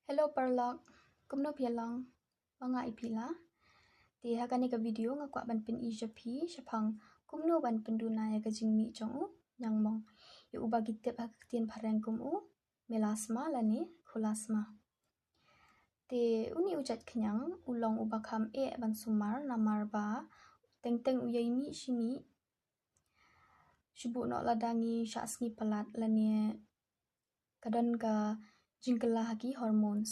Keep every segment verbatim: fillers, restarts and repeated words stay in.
Hello paralok, kumno phi long? Nga i phi la. Te ha kane ka video nga kwah ban pyni sha phi shaphang kumno ban pynduna ïa ka jingmih jong u ñiangmong, ïa uba ki tip ha ka ktien phareng kum u melasma lane khulasma. Te une u jait khñiang u long uba kham eh ban sumar namar ba teng teng u ïai mih shi mih, shu buh noh lada ngi shah sngi palat lane ka don ka jingkylla ha ki hormones.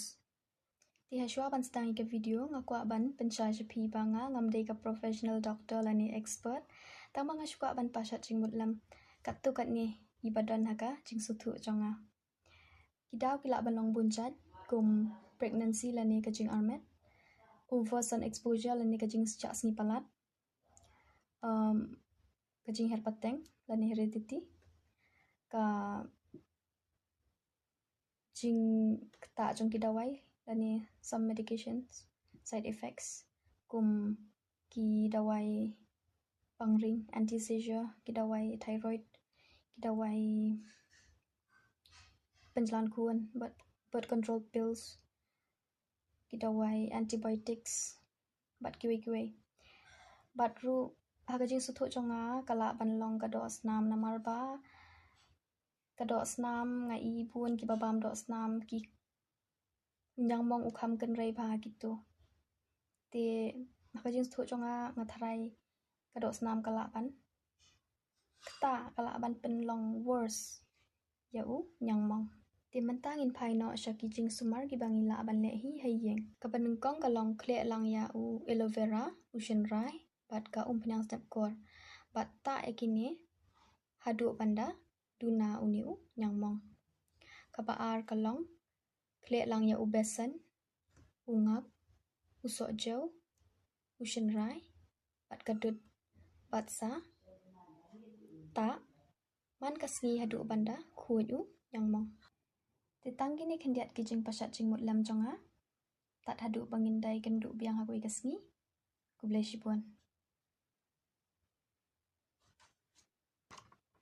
Te ha shuwa ban sdang ïa ka video nga kwah ban pynshai sha phi ba nga ngam dei ka professional doctor lane expert, tangba nga shu kwah ban pashat jingmut lem katto katne iba don ha ka jingsngewthuh jong nga. Ki daw ki lah ban long bun jait, kum pregnancy lane ka jingarmet, oversun exposure lane ka jingshah sngi palat, um, ka jingher pateng lane heredity, ka jingktah jong ki dawai lane some medications, side effects, kum ki dawai pangring, anti-seizure, ki dawai thyroid, ki dawai pynjlan khun, birth, birth control pills, ki dawai antibiotics, bad kiwei kiwei. Bad ruh ha ka jingsngewthuh jong nga ka lah ban long ka doh snam namar ba ka doh snam, nga i bun kiba bam doh snam ki ñiangmong u kham kynrei bha ha kito. Te ha ka jingsngewthuh jong nga, nga tharai ka doh snam ka lah ban ktah, ka lah ban pynlong worse ïa u ñiangmong. Te mynta ngin phai noh sha ki jingsumar kiba ngi lah ban leh hi ha ïing. Kaba nyngkong ka long khleh lang ïa u aloe vera, u shynrai bad ka umphniang step kor, bad tah ïa kine haduh ban da duna une u ñiangmong. Kaba ar ka long khleh lang ïa u besan, u ngap, u sohjew, u shynrai bad ka dud, bad sa tah man ka sngi haduh ban da khuid u ñiangmong. Te tang kine khyndiat ki jingpashat jingmut lem jong nga, tad haduh ba ngin da ïakynduh biang ha kawei ka sngi. Khublei shibun.